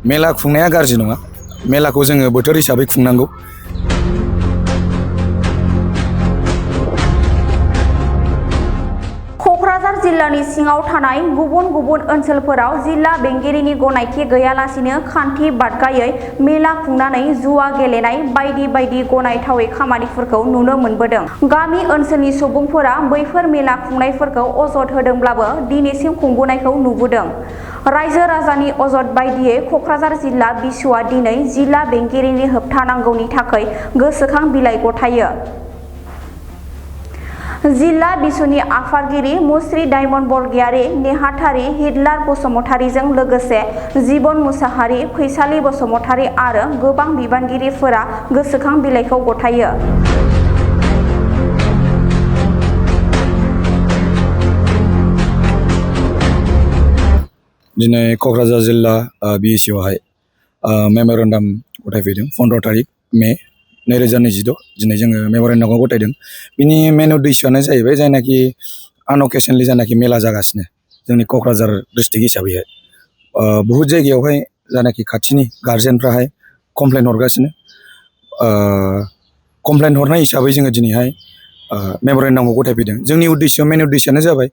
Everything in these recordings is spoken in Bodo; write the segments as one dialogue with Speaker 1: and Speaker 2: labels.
Speaker 1: मेला खुंनाया गाज्रि नङा। मेलाखौ जोङो बोथोर हिसाबै खुंनांगौ।
Speaker 2: क'क्राझार जिल्लानि सिङाव थानाय गुबुन गुबुन ओनसोलफोराव जिल्ला बेंगिरिनि गनायथि गैयालासिनो खान्थि बादगायै मेला खुंनानै जुवा गेलेनाय बायदि बायदि गनायथावै खामानिफोरखौ नुनो मोनबोदों। गामि ओनसोलनि सुबुंफोरा बैफोर मेला खुंनायफोरखौ अजद होदोंब्लाबो दिनैसिम खुंबोनायखौ नुबोदों। रायजो राजानि अजद बायदियै क'क्राझार जिल्ला बिसुआ दिनै जिल्ला बेंगिरिनि होबथानांगौनि थाखाय गोसोखां बिलाइ गथायो। जिल्ला बिसुनि आफादगिरि मुस्रि डायमन्ड बरगयारी, नेहाथारि हिटलार बसुमतारीजों लोगोसे जिबन मुसाहारि, फैसालि बसुमतारी आरो गोबां बिबानगिरिफोरा गोसोखां बिलाइखौ गथायो।
Speaker 1: दिनै क'क्राझार जिल्ला बिएसिआवहाय मेम'रेन्डाम गथायफैदों 15 तारिख मे 2026। दिनै जोङो मेम'रेन्डामखौ गथायदों। बिनि मेन उद्देश्यआनो जाहैबाय जायनाखि आनअकेसनेलि जायनाखि मेला जागासिनो जोंनि क'क्राझार डिस्ट्रिक्ट हिसाबैहाय बहुत जायगायावहाय जायनाखि खाथिनि गार्जेनफ्राहाय कमप्लेन हरगासिनो। कमप्लेन हरनाय हिसाबै जोङो दिनैहाय मेम'रेन्डामखौ गथायफैदों। जोंनि मेन उद्देश्यआनो जाबाय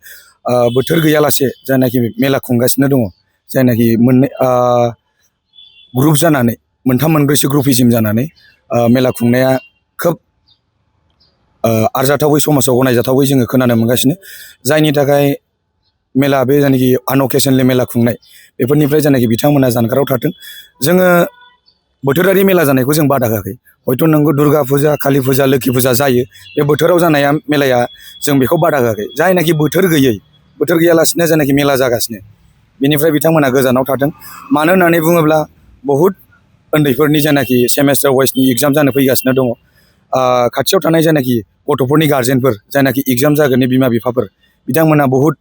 Speaker 1: बोथोर गैयालासे जायनाखि मेला खुंगासिनो दङ, जायनाखि मोननै ग्रुप जानानै मोनथाम मोनब्रैसो ग्रुपिजम जानानै मेला खुंनाया खोब आरजाथावै समाजाव गनायजाथावै जोङो खोनानो मोनगासिनो। जायनि थाखाय मेला बे जायनाखि आनअकेसनेलि मेला खुंनाय बेफोरनिफ्राय जायनाखि बिथांमोना जानगाराव थाथों। जोङो बोथोरारि मेला जानायखौ जों बादा होआखै। हयथ' नोंगौ दुर्गा फुजा, कालि फुजा, लोखि फुजा जायो, बे बोथोराव जानाया मेलाया जों बेखौ बादा होआखै। जायनाखि बोथोर गैयालासिनो जायनाखि मेला जागासिनो बेनिफ्राय बिथांमोना गोजानाव थाथों। मानो होननानै बुङोब्ला बहुद उन्दैफोरनि जायनाखि सेमेस्टार वाइसनि एग्जाम जानो फैगासिनो दङ। खाथियाव थानाय जायनाखि गथ'फोरनि गार्जेनफोर, जायनाखि एग्जाम जागोननि बिमा बिफाफोर, बिथांमोना बहुद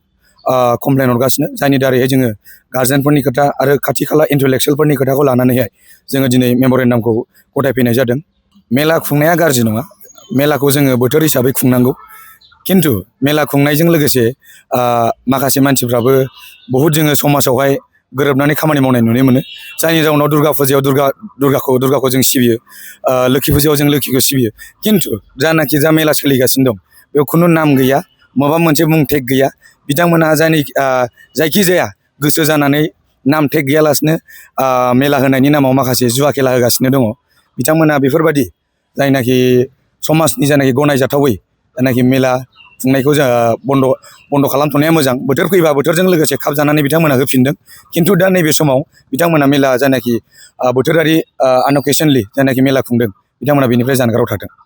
Speaker 1: कमप्लेन हरगासिनो। जायनि दारैहाय जोङो गार्जेनफोरनि खोथा आरो खाथि खाला इन्टेलेक्सुयेलफोरनि खोथाखौ लानानैहाय जोङो दिनै मेम'रेन्डामखौ गथायफैनाय जादों। मेला खुंनाया गाज्रि नङा। मेलाखौ जोङो बोथोर हिसाबै खुंनांगौ। खिन्थु मेला खुंनायजों लोगोसे माखासे मानसिफ्राबो बहुद जोङो समाजावहाय गोरोबनानै खामानि मावनाय नुनो मोनो। जायनि जाउनाव दुर्गा फुजायाव दुर्गाखौ जों सिबियो, लोखि फुजायाव जों लोखिखौ सिबियो। खिन्थु जानाखि जा मेला सोलिगासिनो दं बेयाव खुनु नाम गैया, माबा मोनसे मुं टेग गैया। बिथांमोनहा जायखिजाया गोसो जानानै नाम टेग गैयालासिनो मेला होनायनि नामाव माखासे जुवा खेला होगासिनो दङ। बिथांमोना बेफोरबायदि जायनाखि समाजनि जायनाखि गनायजाथावै जायनाखि मेला खुंनायखौ जों बन्द' खालामथ'नाया मोजां। बोथोर फैबा बोथोरजों लोगोसे खाबजानानै बिथांमोना होफिनदों। खिन्थु दा नैबे समाव बिथांमोना मेला जायनाखि बोथोरारि आनअकेसनेलि जायनाखि मेला खुंदों बिथांमोना बेनिफ्राय जानगाराव थाथों।